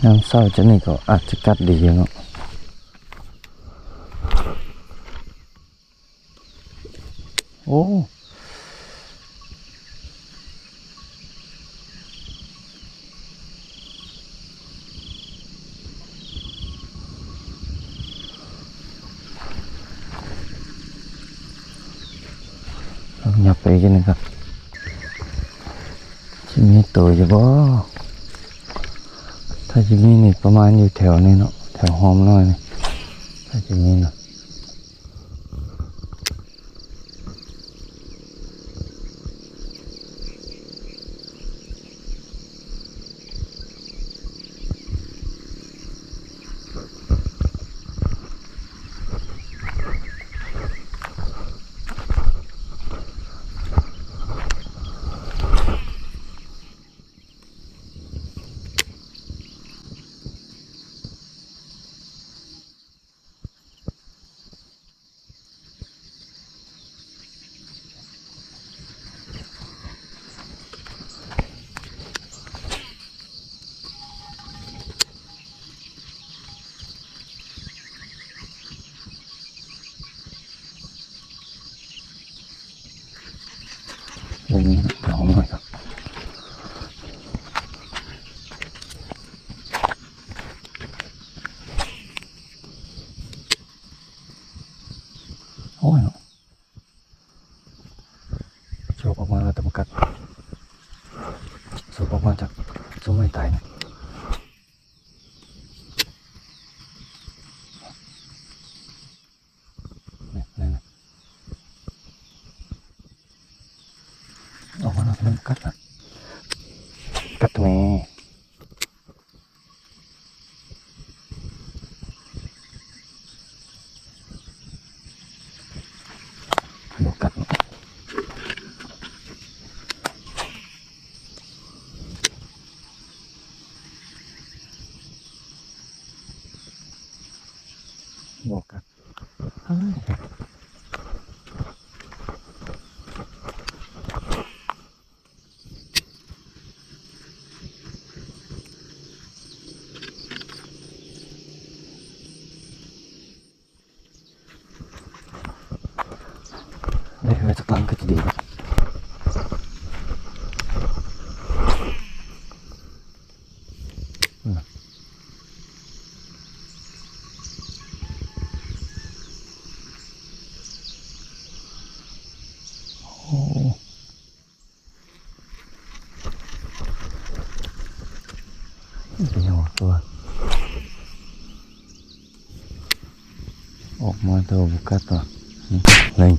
ຍາມເຊົ້າຈັ່ງນີ້ກໍອາດຈະກັດດີຢູ່ເນາະ. ໂອ້ ລອງຫຍັບໄປອີກໜຶ່ງກ່ອນ ຊິມີໂຕຢູ່ບໍ່? ຖ້າຊິມີນີ້ປະມານຢູ່ແຖວນີ້ເນາະ ແຖວຮ່ອມນ້ອຍນີ້ ຖ້າຊິມີນະ. ໂອ້ຍ ໂຊກອອກມາແລ້ວ ແຕ່ບໍ່ກັດ ໂຊກອອກມາຈາກຊຸມໄມ້ຕາຍນະ. ນີ້ ນີ້ ນີ້ ອອກມາແລ້ວ ກັດນະ ກັດແມ່. ບໍ່ກັດເນາະ ບໍ່ກັດ. ໄດ້ເຮືອນຈັກຫຼັງກໍຈະດີເນາະ. ໂອ້ ເປັນຫຍັງວະຕົວະ? ອອກມາແຕ່ວ່າບໍ່ກັດຫວາ? ນີ້ ນີ້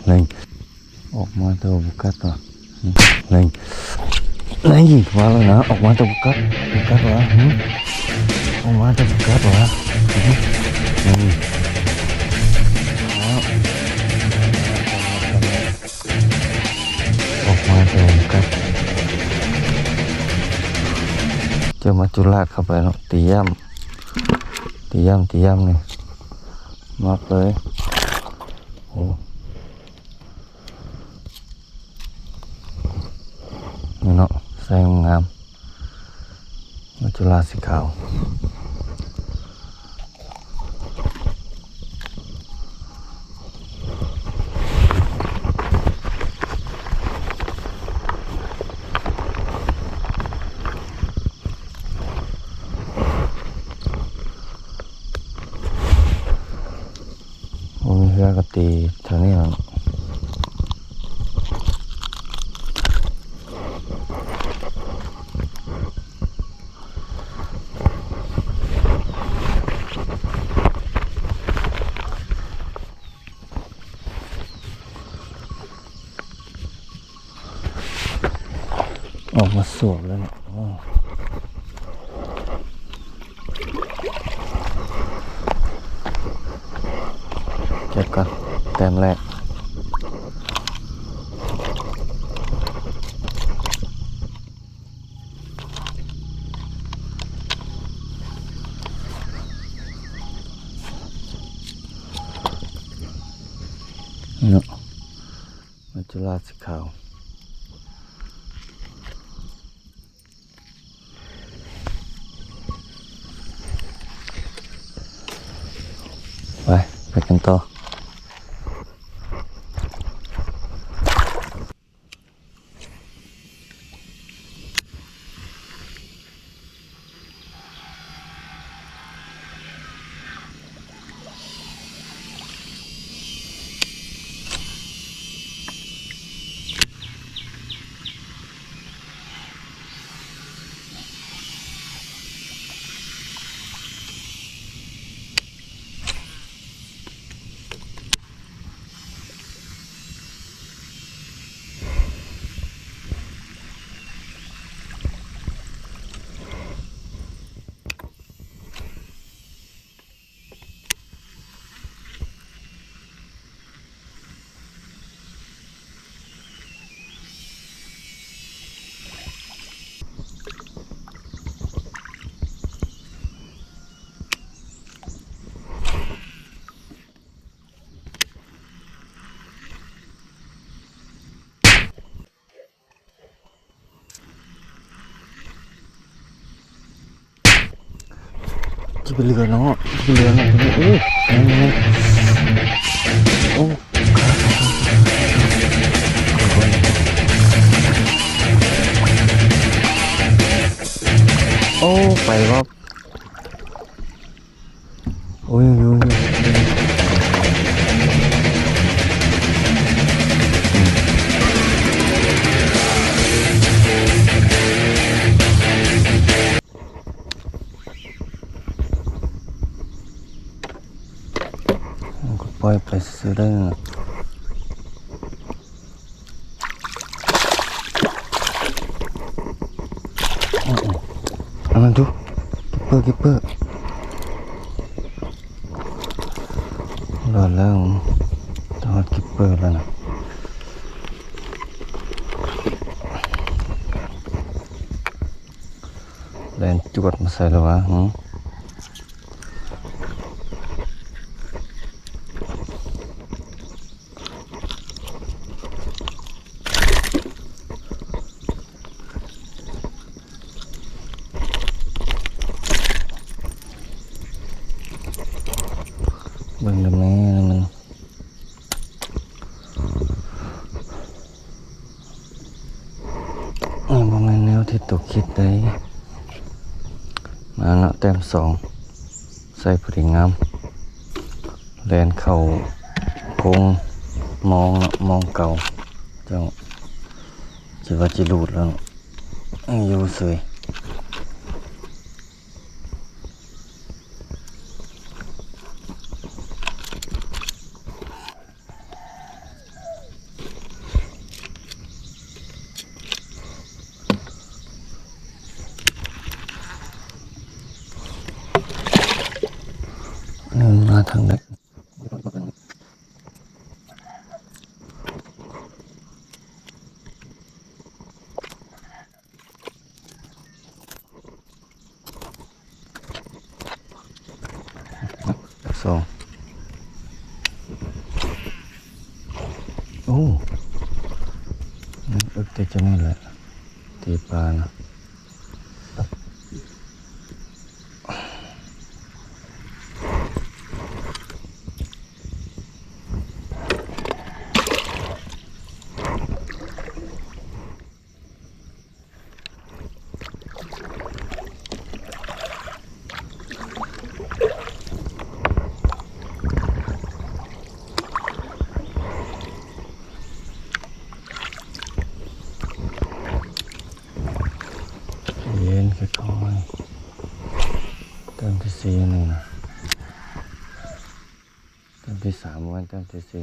ນີ້ ອອກມາແຕ່ວ່າບໍ່ກັດຫວາ? ນີ້ ນີ້ ນີ້ ວ່າແລ້ວນະ ອອກມາແຕ່ບໍ່ກັດ ບໍ່ກັດຫວາ? ຫື ອອກມາແຕ່ບໍ່ກັດຫວາ? ນີ້ ນີ້ ອອກມາແຕ່ບໍ່ກັດ ເຈີມັດຈຸລາດເຂົ້າໄປເນາະ ຕີຢ້ຳ ຕີຢ້ຳ ຕີຢ້ຳນີ້ ມັບເລີຍ. ໂອ້ ນີ້ເນາະ ໄຊງາມໆ ມັດຈຸລາດສີຂາວ. ໂອ້ ມີເຮືອກໍຕີແຖວນີ້ແຫຼະ. ອອກມາສວບແລ້ວເນາະ. ໂອ້ ເກັບກ່ອນ ແຕ້ມແລກ. ເນາະ ມັດຈຸລາດສີຂາວ. ໄປກັນຕໍ່. ຊິໄປເຫຼືອເນາະ ຊິໄປເຫຼືອເນາະ ໂອ້ ໂອ້ ໂອ້ ໄປບໍ່? ໂອ້ຍ ໂອ້ຍ ໂອ້ຍ ກໍປ່ອຍໄປຊື່ໆເດີ. ອັນນັ້ນດູ ກິບເປີ ກິບເປີ ລອດແລ້ວ ຈະຮອດກິບເປີແລ້ວນະ ແລ່ນຈວດມາໃສ່ແລ້ວວະ ຫື. ເບິ່ງດູແມ່ນະມັນ ນີ້ບໍ່ແມ່ນແນວທີ່ໂຕຄິດເດ້. ມາເນາະ ແຕ້ມສອງ ໃສ່ພໍດີງາມ ແລ່ນເຂົ້າກົງມອງເນາະ ມອງເກົ່າ ເຈົ້າ ຄິດວ່າຊິຫຼຸດແລ້ວເນາະ ຍັງຢູ່ເສີຍ. ເອີ ມາທາງໃດ? ສອງ ໂອ້ ມັນອຶກແຕ່ຈັ່ງນີ້ແຫຼະ ຕີປານະ. ເຢັນຄ່ອຍໆ ແຕ້ມທີສີ່ນີ້ນະ ແຕ້ມທີສາມ ບໍ່ແມ່ນແຕ້ມທີສີ່.